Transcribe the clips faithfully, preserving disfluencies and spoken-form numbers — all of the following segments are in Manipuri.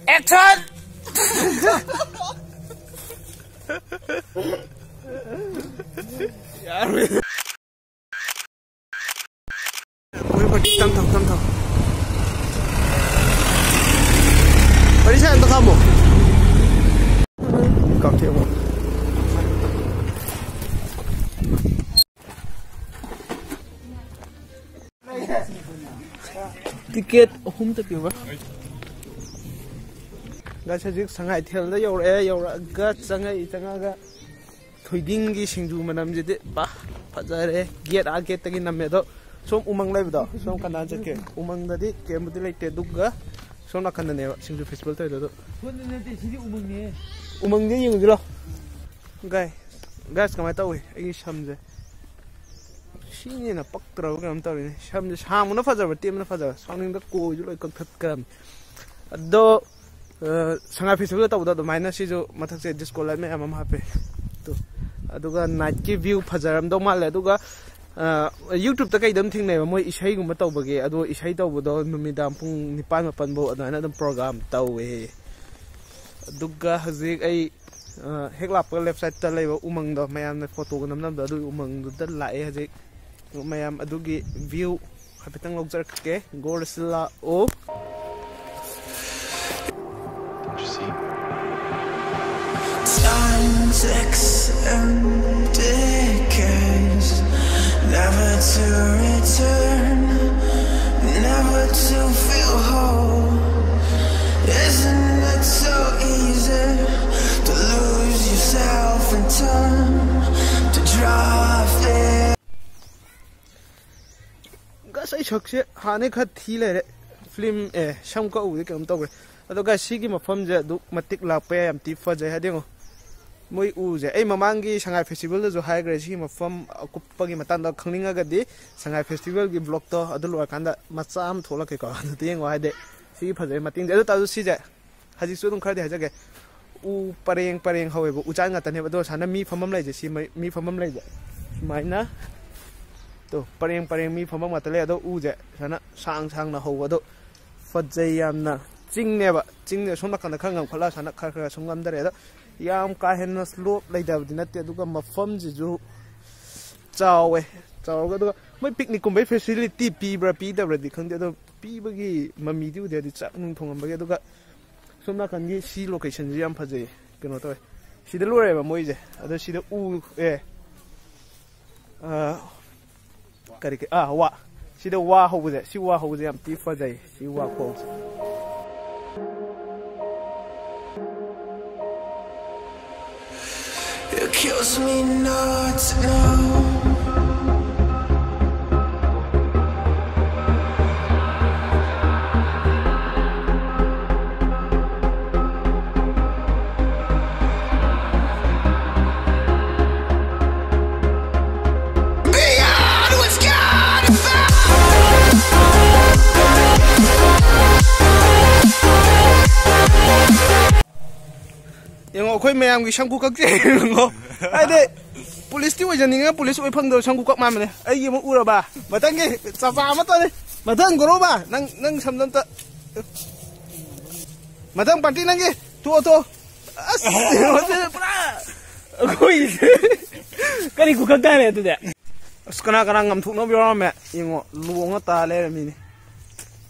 Action! ꯃꯣꯏ ꯄꯥꯔꯇꯤ ꯇꯝ ꯊꯝ ꯇꯝ ꯊꯝ ꯄꯥꯔꯇꯤ ꯁꯥꯏ ꯑꯝꯇ ꯈꯥꯝꯃꯣ꯫ ꯀꯥꯞꯊꯦꯛꯑꯣ꯫ ꯇꯤꯀꯦꯠ ꯑꯍꯨꯝ ꯇꯛꯄꯤꯕ꯫ ꯒꯥꯏꯁ, ꯍꯧꯖꯤꯛ ꯁꯉꯥꯏꯊꯦꯜꯗ ꯌꯧꯔꯛꯑꯦ꯫ ꯌꯧꯔꯛꯑꯒ ꯆꯪꯉꯛꯏ꯫ ꯆꯪꯉꯛꯑꯒ ꯊꯣꯏꯗꯤꯡꯒꯤ ꯁꯤꯡꯖꯨ ꯃꯅꯝꯁꯤꯗꯤ ꯄꯥ ꯐꯖꯔꯦ꯫ ꯒꯦꯠ, ꯑꯥ ꯒꯦꯠꯇꯒꯤ ꯅꯝꯃꯦ꯫ ꯑꯗꯣ ꯁꯣꯝ ꯎꯃꯪ ꯂꯩꯕꯗꯣ ꯁꯣꯝ ꯀꯅꯥ ꯆꯠꯀꯦ? ꯎꯃꯪꯗꯗꯤ ꯀꯩꯝꯕꯨꯗꯤ ꯂꯩꯇꯦ꯫ ꯑꯗꯨꯒ ꯁꯣꯝ ꯅꯥꯀꯟꯗꯅꯦꯕ ꯁꯤꯡꯖꯨ ꯐꯦꯁꯇꯤꯚꯦꯜ ꯇꯧꯔꯤꯗꯣ꯫ ꯑꯗꯣ ꯁꯣꯝꯗ ꯅꯠꯇꯦ, ꯁꯤꯗꯤ ꯎꯃꯪꯅꯦ꯫ ꯎꯃꯪꯗ ꯌꯦꯡꯉꯨꯁꯤꯔꯣ? ꯒꯥꯏ, ꯒꯥꯏꯁ, ꯀꯃꯥꯏꯅ ꯇꯧꯏ ꯑꯩꯒꯤ ꯁꯝꯁꯦ? ꯁꯤꯅ ꯍꯦꯟꯅ ꯄꯛꯇ꯭ꯔꯕ ꯀꯩꯅꯣꯝ ꯇꯧꯔꯤꯅꯦ꯫ ꯁꯝꯁꯦ ꯁꯥꯡꯕꯅ ꯐꯖꯕ꯭ꯔꯥ ꯇꯦꯟꯕꯅ ꯐꯖꯕ꯭ꯔꯥ? ꯁꯥꯎꯅꯤꯡꯗ ꯀꯣꯏꯁꯨ ꯂꯣꯏ ꯀꯛꯊꯠꯈ꯭ꯔꯕꯅꯤ꯫ ꯑꯗꯣ, ꯑ, ꯁꯉꯥꯏ ꯐꯦꯁꯇꯤꯚꯦꯜꯗ ꯇꯧꯕꯗꯣ ꯑꯗꯨꯃꯥꯏꯅ ꯁꯤꯁꯨ ꯃꯊꯛꯁꯦ ꯗꯤꯁꯀꯣ ꯂꯥꯏꯠ ꯃꯌꯥꯝ ꯑꯃ ꯍꯥꯞꯄꯦ꯫ ꯑꯗꯣ, ꯑꯗꯨꯒ ꯅꯥꯏꯠꯀꯤ ꯚ꯭ꯌꯨ ꯐꯖꯔꯝꯗꯧ ꯃꯥꯜꯂꯦ꯫ ꯑꯗꯨꯒ, ꯑ, ꯌꯨꯇ꯭ꯌꯨꯕꯇ ꯀꯩꯗ ꯑꯗꯨꯝ ꯊꯦꯡꯅꯩꯕ ꯃꯣꯏ ꯏꯁꯩꯒꯨꯝꯕ ꯇꯧꯕꯒꯤ꯫ ꯑꯗꯣ ꯏꯁꯩ ꯇꯧꯕꯗꯣ ꯅꯨꯃꯤꯗꯥꯡ ꯄꯨꯡ ꯅꯤꯄꯥꯟ ꯃꯥꯄꯟ ꯐꯥꯎ ꯑꯗꯨꯃꯥꯏꯅ ꯑꯗꯨꯝ ꯄ꯭ꯔꯣꯒ꯭ꯔꯥꯝ ꯇꯧꯋꯦ꯫ ꯑꯗꯨꯒ ꯍꯧꯖꯤꯛ ꯑꯩ, ꯑ, ꯍꯦꯛ ꯂꯥꯛꯄꯒ ꯂꯦꯐ ꯁꯥꯏꯠꯇ ꯂꯩꯕ ꯎꯃꯪꯗꯣ, ꯃꯌꯥꯝꯅ ꯐꯣꯇꯣꯒ ꯅꯝꯅꯕꯗꯣ, ꯑꯗꯨꯒꯤ ꯎꯃꯪꯗꯨꯗ ꯂꯥꯛꯑꯦ ꯍꯧꯖꯤꯛ꯫ ꯑꯗꯨ ꯃꯌꯥꯝ ꯑꯗꯨꯒꯤ ꯚ꯭ꯌꯨ ꯍꯥꯏꯐꯦꯠꯇꯪ ꯂꯧꯖꯔꯛꯀꯦ꯫ ꯒꯣꯔꯁꯤꯂꯥ ꯑꯣ꯫ Time ticks and decays, never to return, never to feel whole. Isn't it so easy to lose yourself in time, to drive it? ꯒꯥꯏꯁ, ꯑꯩ ꯁꯛꯁꯦ ꯍꯥꯟꯅꯩ ꯈꯔ ꯊꯤ ꯂꯩꯔꯦ꯫ ꯐꯤꯂꯝ, ꯑꯦ, ꯁꯝ ꯀꯛꯎꯕꯗꯤ ꯀꯩꯅꯣꯝ ꯇꯧꯈ꯭ꯔꯦ꯫ ꯑꯗꯣ ꯒꯥꯏꯁ, ꯁꯤꯒꯤ ꯃꯐꯝꯁꯦ ꯑꯗꯨꯛ ꯃꯇꯤꯛ ꯂꯥꯛꯄ ꯌꯥꯏ, ꯌꯥꯝ ꯊꯤ ꯐꯖꯩ꯫ ꯍꯥꯏꯗꯤ ꯌꯦꯡꯉꯣ, ꯃꯣꯏ ꯎꯁꯦ, ꯑꯩ ꯃꯃꯥꯡꯒꯤ ꯁꯉꯥꯏ ꯐꯦꯁꯇꯤꯚꯦꯜꯗꯁꯨ ꯍꯥꯏꯈ꯭ꯔꯦ꯫ ꯁꯤꯒꯤ ꯃꯐꯝ ꯑꯀꯨꯞꯄꯒꯤ ꯃꯇꯥꯡꯗ ꯈꯪꯅꯤꯡꯉꯒꯗꯤ ꯁꯉꯥꯏ ꯐꯦꯁꯇꯤꯚꯦꯜꯒꯤ ꯕ꯭ꯂꯣꯛꯇꯣ ꯑꯗꯨ ꯂꯣꯏꯔꯀꯥꯟꯗ ꯃꯆꯥ ꯑꯃ ꯊꯣꯛꯂꯛꯀꯦꯀꯣ꯫ ꯑꯗꯨꯗ ꯌꯦꯡꯉꯣ꯫ ꯍꯥꯏꯗꯤ ꯁꯤꯒꯤ ꯐꯖꯩ ꯃꯇꯦꯡꯁꯦ꯫ ꯑꯗꯨ ꯇꯥꯔꯁꯨ ꯁꯤꯁꯦ ꯍꯧꯖꯤꯛꯁꯨ ꯑꯗꯨꯝ ꯈꯔꯗꯤ ꯍꯥꯏꯖꯒꯦ꯫ ꯎ ꯄꯔꯦꯡ ꯄꯔꯦꯡ ꯍꯧꯋꯦꯕ, ꯎ ꯆꯥꯟ ꯉꯥꯛꯇꯅꯦꯕ꯫ ꯑꯗꯣ ꯁꯨꯃꯥꯏꯅ ꯃꯤ ꯐꯝꯐꯝ ꯂꯩꯁꯦ, ꯁꯤ ꯃꯩ-, ꯃꯤ ꯐꯝꯐꯝ ꯂꯩꯁꯦ ꯁꯨꯃꯥꯏꯅ, ꯇꯣ, ꯄꯔꯦꯡ ꯄꯔꯦꯡ ꯃꯤ ꯐꯝꯐꯝ ꯉꯥꯛꯇ ꯂꯩ꯫ ꯑꯗꯣ ꯎꯁꯦ ꯁꯨꯃꯥꯏꯅ ꯁꯥꯡ ꯁꯥꯡꯅ ꯍꯧꯕ, ꯑꯗꯣ ꯐꯖꯩ ꯌꯥꯝꯅ꯫ ꯆꯤꯡꯅꯦꯕ꯫ ꯆꯤꯡꯅꯦ꯫ ꯁꯣꯝ ꯅꯥꯀꯟꯗ ꯈꯔ ꯉꯝꯈꯠꯂ ꯁꯥꯟꯅ ꯈꯔ ꯈꯔ ꯁꯨꯝ ꯉꯝꯊꯔꯦ꯫ ꯑꯗꯣ ꯌꯥꯝ ꯀꯥ ꯍꯦꯟꯅ ꯁ꯭ꯂꯣꯞ ꯂꯩꯇꯕꯗꯤ ꯅꯠꯇꯦ꯫ ꯑꯗꯨꯒ ꯃꯐꯝꯁꯤꯁꯨ ꯆꯥꯎꯋꯦ꯫ ꯆꯥꯎꯔꯒ ꯑꯗꯨꯒ ꯃꯣꯏ ꯄꯤꯛꯅꯤꯛꯀꯨꯝꯕꯩ ꯐꯦꯁꯤꯂꯤꯇꯤ ꯄꯤꯕ꯭ꯔꯥ ꯄꯤꯗꯕ꯭ꯔꯗꯤ ꯈꯪꯗꯦ꯫ ꯑꯗꯣ ꯄꯤꯕꯒꯤ ꯃꯃꯤꯗꯤ ꯎꯗꯦ꯫ ꯍꯥꯏꯗꯤ ꯆꯥꯛ ꯅꯨꯡ ꯊꯣꯡꯉꯝꯕꯒꯤ꯫ ꯑꯗꯨꯒ ꯁꯣꯝ ꯅꯥꯀꯟꯒꯤ ꯁꯤ ꯂꯣꯀꯦꯁꯟꯁꯤ ꯌꯥꯝ ꯐꯖꯩꯌꯦ꯫ ꯀꯩꯅꯣ ꯇꯧꯋꯦ꯫ ꯁꯤꯗ ꯂꯣꯏꯔꯦꯕ ꯃꯣꯏꯁꯦ꯫ ꯑꯗꯣ ꯁꯤꯗ ꯎ ꯑꯦ ꯑ, ꯀꯔꯤ ꯀꯔꯤ ꯑꯥ ꯋꯥ꯫ ꯁꯤꯗ ꯋꯥ ꯍꯧꯕꯁꯦ꯫ ꯁꯤ ꯋꯥ ꯍꯧꯕꯁꯦ ꯌꯥꯝ ꯊꯤ ꯐꯖꯩ꯫ ꯁꯤ ꯋꯥ ꯈꯣꯡꯁꯦ꯫ It kills me not to know. ꯌꯦꯡꯉꯣ, ꯑꯩꯈꯣꯏ ꯃꯌꯥꯝꯒꯤ ꯁꯝꯈꯨ ꯀꯛꯆꯩ ꯌꯦꯡꯉꯣ꯫ ꯍꯥꯏꯗꯤ ꯄꯨꯂꯤꯁꯇꯤ ꯑꯣꯏꯖꯅꯤꯡꯉꯦ, ꯄꯨꯂꯤꯁ ꯑꯣꯏ ꯐꯪꯗꯕ ꯁꯝꯈꯨ ꯀꯛ ꯃꯥꯟꯕꯅꯦ꯫ ꯑꯩꯒꯤ ꯑꯃꯨꯛ ꯎꯔꯕ? ꯃꯊꯪꯒꯤ ꯆꯥꯄꯥ ꯑꯃ ꯇꯧꯔꯤ꯫ ꯃꯊꯪ ꯒꯣꯔꯣꯕ, ꯅꯪ, ꯅꯪ ꯁꯝꯗꯣ ꯑꯝꯇ꯫ ꯃꯊꯪ ꯄꯥꯔꯇꯤ ꯅꯪꯒꯤ꯫ ꯊꯣꯛꯑꯣ, ꯊꯣꯛꯑꯣ꯫ ꯑꯁ, ꯄꯨꯔꯥ ꯑꯩꯈꯣꯏ ꯀꯔꯤ ꯈꯨꯀꯛ ꯇꯥꯔꯦ ꯑꯗꯨꯗꯤ? ꯑꯁ, ꯀꯅꯥ ꯀꯅꯥ ꯉꯝꯊꯣꯛꯅꯕ ꯌꯥꯎꯔꯝꯃꯦ? ꯌꯦꯡꯉꯣ, ꯂꯣꯡꯉ ꯇꯥ ꯂꯩꯔꯝꯃꯤꯅꯦ꯫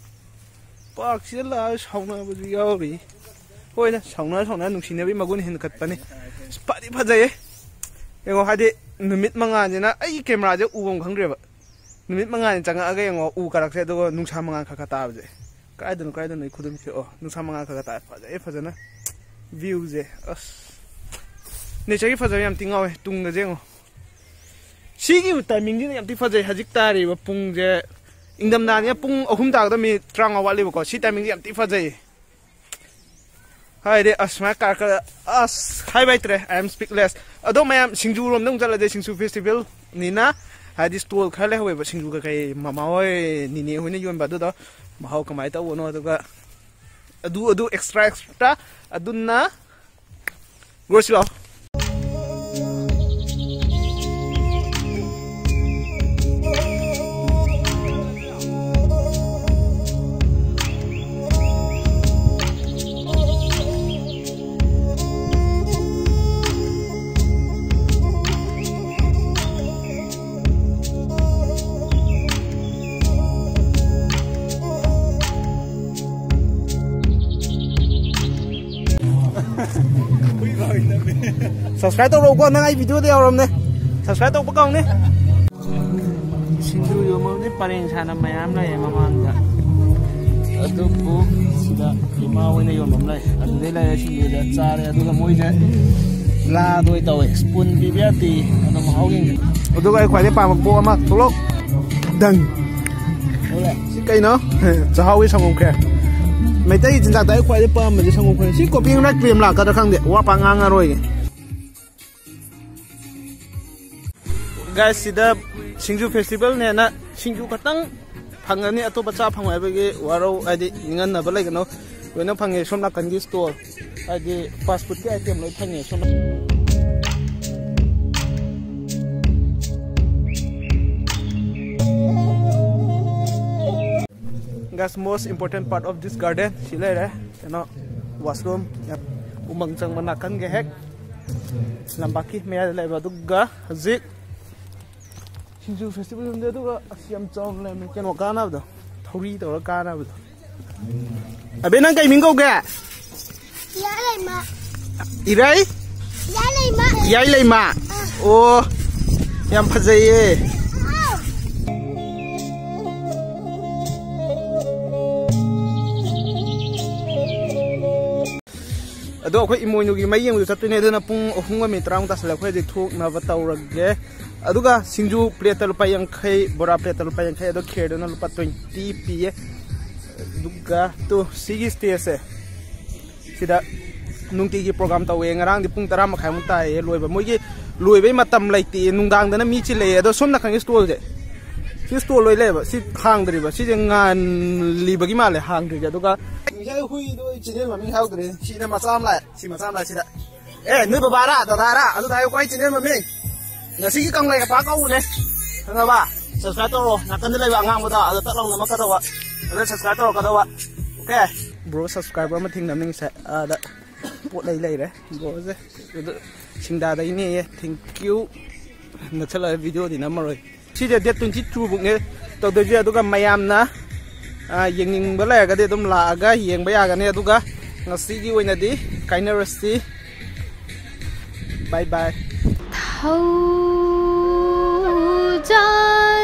ꯄꯥꯔꯛꯁꯤꯗ ꯂꯥꯛꯑꯒ ꯁꯥꯎꯅꯕꯁꯨ ꯌꯥꯎꯔꯤ꯫ ꯍꯣꯏꯅꯦ, ꯁꯥꯎꯅ ꯁꯥꯎꯅ ꯅꯨꯡꯁꯤꯅꯕꯒꯤ ꯃꯒꯨꯟ ꯍꯦꯟꯒꯠꯄꯅꯤ꯫ ꯑꯁ, ꯐꯗꯤ ꯐꯖꯩꯌꯦ꯫ ꯌꯦꯡꯉꯣ, ꯍꯥꯏꯗꯤ ꯅꯨꯃꯤꯠ ꯃꯉꯥꯁꯤꯅ ꯑꯩꯒꯤ ꯀꯦꯃꯦꯔꯥꯁꯦ ꯎꯐꯝ ꯈꯪꯗ꯭ꯔꯦꯕ꯫ ꯅꯨꯃꯤꯠ ꯃꯉꯥꯅꯤ ꯆꯪꯉꯛꯑꯒ ꯌꯦꯡꯉꯣ, ꯎ ꯀꯥꯔꯛꯁꯦ, ꯑꯗꯨꯒ ꯅꯨꯡꯁꯥ ꯃꯉꯥꯜ ꯈꯔ ꯈꯔ ꯇꯥꯕꯁꯦ꯫ ꯀꯥꯏꯗꯅꯣ, ꯀꯥꯏꯗꯅꯣ ꯑꯩ ꯈꯨꯗꯨꯝꯁꯦ? ꯑꯣ, ꯅꯨꯡꯁꯥ ꯃꯉꯥꯜ ꯈꯔ ꯈꯔ ꯇꯥꯏ꯫ ꯐꯖꯩ, ꯐꯖꯅ ꯚ꯭ꯌꯨꯁꯦ꯫ ꯑꯁ, ꯅꯦꯆꯔꯒꯤ ꯐꯖꯕ ꯌꯥꯝ ꯊꯤ ꯉꯥꯎꯋꯦ꯫ ꯇꯨꯡꯗꯁꯦ ꯌꯦꯡꯉꯣ꯫ ꯁꯤꯒꯤ ꯇꯥꯏꯃꯤꯡꯁꯤꯅ ꯌꯥꯝ ꯊꯤ ꯐꯖꯩ꯫ ꯍꯧꯖꯤꯛ ꯇꯥꯔꯤꯕ ꯄꯨꯡꯁꯦ, ꯏꯪꯊꯝꯊꯥꯅꯤꯅ ꯄꯨꯡ ꯑꯍꯨꯝ ꯇꯥꯒꯗꯕ ꯃꯤꯅꯤꯠ ꯇꯔꯥꯃꯉꯥ ꯋꯥꯠꯂꯤꯕꯀꯣ꯫ ꯁꯤ ꯇꯥꯏꯃꯤꯡꯁꯦ ꯌꯥꯝ ꯊꯤ ꯐꯖꯩ꯫ ꯍꯥꯏꯗꯤ ꯑꯁ, ꯁꯨꯃꯥꯏꯅ ꯀꯥꯔꯛꯀꯗ ꯑꯁ, ꯍꯥꯏꯕ ꯍꯩꯇ꯭ꯔꯦ꯫ I am speechless꯫ ꯑꯗꯣ ꯃꯌꯥꯝ, ꯁꯤꯡꯖꯨꯔꯣꯝꯗ ꯑꯃꯨꯛ ꯆꯠꯂꯁꯦ꯫ ꯁꯤꯡꯖꯨ ꯐꯦꯁꯇꯤꯚꯦꯜꯅꯤꯅ ꯍꯥꯏꯗꯤ ꯁ꯭ꯇꯣꯜ ꯈꯔ ꯂꯩꯍꯧꯋꯦꯕ꯫ ꯁꯤꯡꯖꯨ ꯀꯩꯀꯩ ꯃꯃꯥ ꯍꯣꯏ, ꯅꯤꯅꯦ ꯍꯣꯏꯅ ꯌꯣꯟꯕ꯫ ꯑꯗꯨꯗꯣ ꯃꯍꯥꯎ ꯀꯃꯥꯏꯅ ꯇꯧꯕꯅꯣ, ꯑꯗꯨꯒ ꯑꯗꯨ, ꯑꯗꯨ ꯑꯦꯛꯁꯇ꯭ꯔꯥ ꯑꯦꯛꯁꯇ꯭ꯔꯥ꯫ ꯑꯗꯨꯅ ꯒ꯭ꯔꯣꯁꯤ ꯂꯥꯎ꯫ Subscribe ꯇꯧꯔꯛꯎꯀꯣ, ꯅꯪ ꯑꯩ video ꯗ ꯌꯥꯎꯔꯝꯅꯦ꯫ Subscribe ꯇꯧꯕ ꯀꯥꯎꯅꯤ꯫ ꯁꯤꯡꯖꯨ ꯌꯣꯟꯐꯝꯗꯤ ꯄꯔꯦꯡ ꯁꯥꯅ ꯃꯌꯥꯝ ꯂꯩꯌꯦ ꯃꯃꯥꯡꯗ꯫ ꯑꯗꯨꯕꯨ ꯁꯤꯗ ꯏꯃꯥ ꯍꯣꯏꯅ ꯌꯣꯟꯐꯝ ꯂꯩ꯫ ꯑꯗꯨꯗꯩ ꯂꯩꯔꯦ, ꯁꯤꯡꯖꯨꯗ ꯆꯥꯔꯦ꯫ ꯑꯗꯨꯒ ꯃꯣꯏꯁꯦ ꯂꯥꯗꯣꯏ ꯇꯧꯋꯦ꯫ Spoon ꯄꯤꯕ ꯌꯥꯗꯦ꯫ ꯑꯗꯣ ꯃꯍꯥꯎ ꯌꯦꯡꯁꯦ꯫ ꯑꯗꯨꯒ ꯑꯩ ꯈ꯭ꯋꯥꯏꯗꯩ ꯄꯥꯝꯕ ꯄꯣꯠ ꯑꯃ ꯊꯣꯛꯂꯛꯑꯣ꯫ ꯗꯪ꯫ ꯁꯤ ꯀꯩꯅꯣ? ꯆꯥꯛꯍꯥꯎꯒꯤ ꯁꯪꯒꯣꯝ ꯈꯦꯔ꯫ ꯃꯩꯇꯩꯒꯤ ꯆꯤꯟꯖꯥꯛꯇ ꯑꯩ ꯈ꯭ꯋꯥꯏꯗꯩ ꯄꯥꯝꯕꯁꯦ ꯁꯪꯒꯣꯝ ꯈꯦꯔ꯫ ꯁꯤ copyright claim ꯂꯥꯛꯀꯗ꯭ꯔꯥ ꯈꯪꯗꯦ꯫ ꯋꯥ ꯄꯥꯛ ꯉꯥꯡꯉꯔꯣꯏꯒꯦ꯫ Guys, ꯁꯤꯗ ꯁꯤꯡꯖꯨ festival ꯅꯦꯅ ꯁꯤꯡꯖꯨ ꯈꯛꯇꯪ ꯐꯪꯒꯅꯤ, ꯑꯇꯣꯞꯄ ꯆꯥ ꯐꯪꯉꯣꯏ ꯍꯥꯏꯕꯒꯤ ꯋꯥꯔꯧ, ꯍꯥꯏꯗꯤ ꯅꯤꯡꯍꯟꯅꯕ ꯂꯩꯒꯅꯣ, ꯂꯣꯏꯅ ꯐꯪꯉꯦ ꯁꯣꯝ ꯅꯥꯀꯟꯒꯤ store, ꯍꯥꯏꯗꯤ fast food ꯀꯤ item ꯂꯣꯏ ꯐꯪꯉꯦ ꯁꯣꯝ꯫ Guys, most important part of this garden ꯁꯤ ꯂꯩꯔꯦ, ꯀꯩꯅꯣ, washroom꯫ ꯎꯃꯪ ꯆꯪꯕ ꯅꯥꯀꯟꯒ ꯍꯦꯛ ꯂꯝꯄꯥꯛꯀꯤ ꯃꯌꯥꯏꯗ ꯂꯩꯕ꯫ ꯑꯗꯨꯒ ꯍꯧꯖꯤꯛ ꯁꯤꯡꯖꯨ festival ꯔꯣꯝꯗ, ꯑꯗꯨꯒ ꯑꯁ, ꯌꯥꯝ ꯆꯥꯎꯅ ꯂꯩꯔꯝꯃꯦ꯫ ꯀꯩꯅꯣ ꯀꯥꯅꯕꯗꯣ, ꯊꯧꯔꯤ ꯇꯧꯔꯒ ꯀꯥꯅꯕꯗꯣ꯫ ꯑꯕꯦ, ꯅꯪ ꯀꯩ ꯃꯤꯡ ꯀꯧꯒꯦ? ꯏꯔꯥꯏ ꯂꯩꯃ꯫ ꯏꯔꯥꯏ? ꯏꯔꯥꯏ ꯂꯩꯃ꯫ ꯏꯔꯥꯏ ꯂꯩꯃ? ꯑꯣ, ꯌꯥꯝ ꯐꯖꯩꯌꯦ꯫ ꯑꯗꯣ ꯑꯩꯈꯣꯏ ꯏꯃꯣꯏꯅꯨꯒꯤ ꯃꯩ ꯌꯦꯡꯕꯗ ꯆꯠꯇꯣꯏꯅꯦ, ꯑꯗꯨꯅ ꯄꯨꯡ ꯑꯍꯨꯝꯒ ꯃꯤꯅꯤꯠ ꯇꯔꯥꯃꯨꯛ ꯇꯥꯁꯜꯂꯦ꯫ ꯑꯩꯈꯣꯏ ꯍꯧꯖꯤꯛ ꯊꯣꯛꯅꯕ ꯇꯧꯔꯒꯦ꯫ ꯑꯗꯨꯒ ꯁꯤꯡꯖꯨ plate ꯇ ꯂꯨꯄꯥ ꯌꯥꯡꯈꯩ, ꯕꯣꯔꯥ plate ꯇ ꯂꯨꯄꯥ ꯌꯥꯡꯈꯩ, ꯑꯗꯣ ꯈꯦꯔꯗꯨꯅ ꯂꯨꯄꯥ twenty ꯄꯤꯌꯦ꯫ ꯑꯗꯨꯒ ꯇꯨ, ꯁꯤꯒꯤ stage ꯁꯦ, ꯁꯤꯗ ꯅꯨꯡꯇꯤꯒꯤ program ꯇꯧꯋꯦ꯫ ꯉꯔꯥꯡꯗꯤ ꯄꯨꯡ ꯇꯔꯥ ꯃꯈꯥꯏꯃꯨꯛ ꯇꯥꯏꯌꯦ ꯂꯣꯏꯕ꯫ ꯃꯣꯏꯒꯤ ꯂꯣꯏꯕꯩ ꯃꯇꯝ ꯂꯩꯇꯦ, ꯅꯨꯡꯗꯥꯡꯗꯅ ꯃꯤ ꯆꯤꯜꯂꯛꯑꯦ꯫ ꯑꯗꯣ ꯁꯣꯝ ꯅꯥꯀꯟꯒꯤ stall ꯁꯦ, ꯁꯤ stall ꯂꯣꯏ ꯂꯩꯌꯦꯕ꯫ ꯁꯤ ꯍꯥꯡꯗ꯭ꯔꯤꯕ, ꯁꯤꯁꯦ ꯉꯥꯜꯂꯤꯕꯒꯤ ꯃꯥꯜꯂꯦ ꯍꯥꯡꯗ꯭ꯔꯤꯁꯦ꯫ ꯑꯗꯨꯒ ꯉꯁꯥꯏ ꯍꯨꯏꯗꯣ ꯑꯩ channel ꯃꯃꯤꯡ ꯍꯥꯏꯍꯧꯗ꯭ꯔꯦ꯫ ꯁꯤꯗ ꯃꯆꯥ ꯑꯃ ꯂꯥꯛꯑꯦ꯫ ꯁꯤ ꯃꯆꯥ ꯑꯃ ꯂꯥꯛꯑꯦ ꯁꯤꯗ꯫ ꯑꯦ, ꯅꯣꯏ ꯕꯕꯥꯔꯥ, ꯗꯗꯥꯔꯥ? ꯑꯗꯨꯗ ꯍꯥꯏꯌꯨꯀꯣ, ꯑꯩ channel ꯃꯃꯤꯡ꯫ ꯉꯁꯤꯒꯤ ꯀꯪꯂꯩ ꯀꯄꯥ ꯀꯧꯕꯅꯦ꯫ ꯈꯪꯉꯕ? Subscribe ꯇꯧꯔꯣ꯫ ꯅꯥꯀꯟꯗ ꯂꯩꯕ ꯑꯉꯥꯡꯕꯗꯣ ꯑꯗ ꯇꯛ ꯂꯥꯎꯅ ꯅꯝꯃꯛꯀꯗꯧꯕ꯫ ꯑꯗ subscribe ꯇꯧꯔꯛꯀꯗꯧꯕ꯫ Okay? Bro, subscriber ꯑꯃ ꯊꯦꯡꯅꯕꯅꯤ ꯉꯁꯥꯏ꯫ ꯑꯥꯗ ꯄꯣꯠ ꯂꯩ ꯂꯩꯔꯦ꯫ Bro ꯁꯦ꯫ ꯑꯗꯨ ꯁꯤꯡꯗꯥꯗꯒꯤꯅꯦꯌꯦ꯫ Thank you꯫ ꯅꯛꯁꯜꯂꯛꯑꯦ, video ꯗꯤ ꯅꯝꯃꯔꯣꯏ꯫ ꯁꯤꯁꯦ date twenty two ꯐꯥꯎꯅꯦ ꯇꯧꯗꯣꯏꯁꯦ꯫ ꯑꯗꯨꯒ ꯃꯌꯥꯝꯅ, ꯑ, ꯌꯦꯡꯅꯤꯡꯕ ꯂꯩꯔꯒꯗꯤ ꯑꯗꯨꯝ ꯂꯥꯛꯑꯒ ꯌꯦꯡꯕ ꯌꯥꯒꯅꯤ꯫ ꯑꯗꯨꯒ ꯉꯁꯤꯒꯤ ꯑꯣꯏꯅꯗꯤ ꯀꯥꯏꯅꯔꯁꯤ꯫ Bye bye. ꯊꯧꯖꯥꯜ